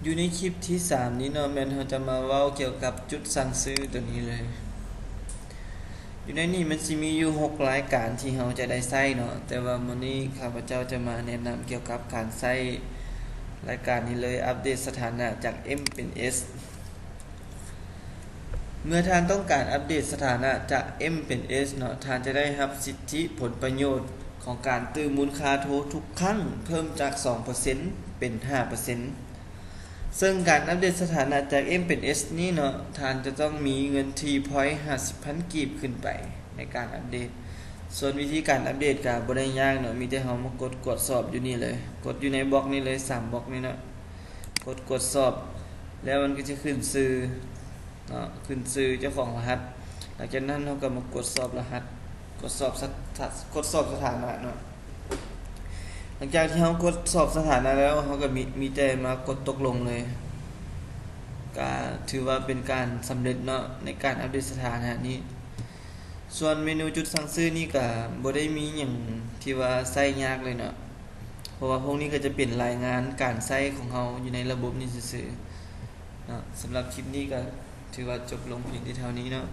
ຢູ່ໃນຄລິບທີສາມນີ້ເນາະ ແມ່ນເຮົາຈະມາເວົ້າກ່ຽວກັບຈຸດສັ່ງຊື້ຕົວນີ້ເລີຍ. ຢູ່ໃນນີ້ມັນຊິມີຢູ່ຫົກລາຍການທີ່ເຮົາຈະໄດ້ໃຊ້ເນາະ, ແຕ່ວ່າມື້ນີ້ຂ້າພະເຈົ້າຈະມາແນະນຳກ່ຽວກັບການໃຊ້ລາຍການນີ້ເລີຍ, ອັບເດດສະຖານະຈາກ M ເປັນ S. ເມື່ອທ່ານຕ້ອງການອັບເດດສະຖານະຈາກ M ເປັນ S ເນາະ, ທ່ານຈະໄດ້ຮັບສິດທິຜົນປະໂຫຍດຂອງການຕື່ມມູນຄ່າໂທທຸກຄັ້ງ ເພີ່ມຈາກສອງເປີເຊັນເປັນຫ້າເປີເຊັນ. ເຊິ່ງການອັບເດດສະຖານະຈາກ M ເປັນ S ນີ້ເນາະ, ທ່ານຈະຕ້ອງມີເງິນທີ່ພອຍຫ້າສິບພັນກີບຂຶ້ນໄປໃນການອັບເດດ. ສ່ວນວິທີການອັບເດດກະບໍ່ໄດ້ຍາກເນາະ, ມີແຕ່ເຮົາມາກົດກວດສອບຢູ່ນີ້ເລີຍ, ກົດຢູ່ໃນບລັອກນີ້ເລີຍ, ສາມບລັອກນີ້ເນາະ. ກົດກວດສອບ ແລ້ວມັນກໍຈະຂຶ້ນຊື່ເນາະ, ຂຶ້ນຊື່ເຈົ້າຂອງລະຫັດ. ຫຼັງຈາກນັ້ນເຮົາກໍມາກວດສອບລະຫັດ, ກວດສອບສະ ກວດສອບສະຖານະເນາະ. ຫຼັງຈາກທີ່ເຮົາກວດສອບສະຖານະແລ້ວ, ເຮົາກໍມີ ມີແຕ່ມາກົດຕົກລົງເລີຍ, ກໍຖືວ່າເປັນການສຳເລັດເນາະ ໃນການອັບເດດສະຖານະນີ້. ສ່ວນເມນູຈຸດສັ່ງຊື້ນີ້ກໍບໍ່ໄດ້ມີຫຍັງທີ່ວ່າໃຊ້ຍາກເລີຍເນາະ, ເພາະວ່າພວກນີ້ກໍຈະເປັນລາຍງານການໃຊ້ຂອງເຮົາຢູ່ໃນລະບົບນີ້ຊື່ໆເນາະ. ສຳລັບຄລິບນີ້ກໍຖືວ່າຈົບລົງພຽງແຕ່ເທົ່ານີ້ເນາະ.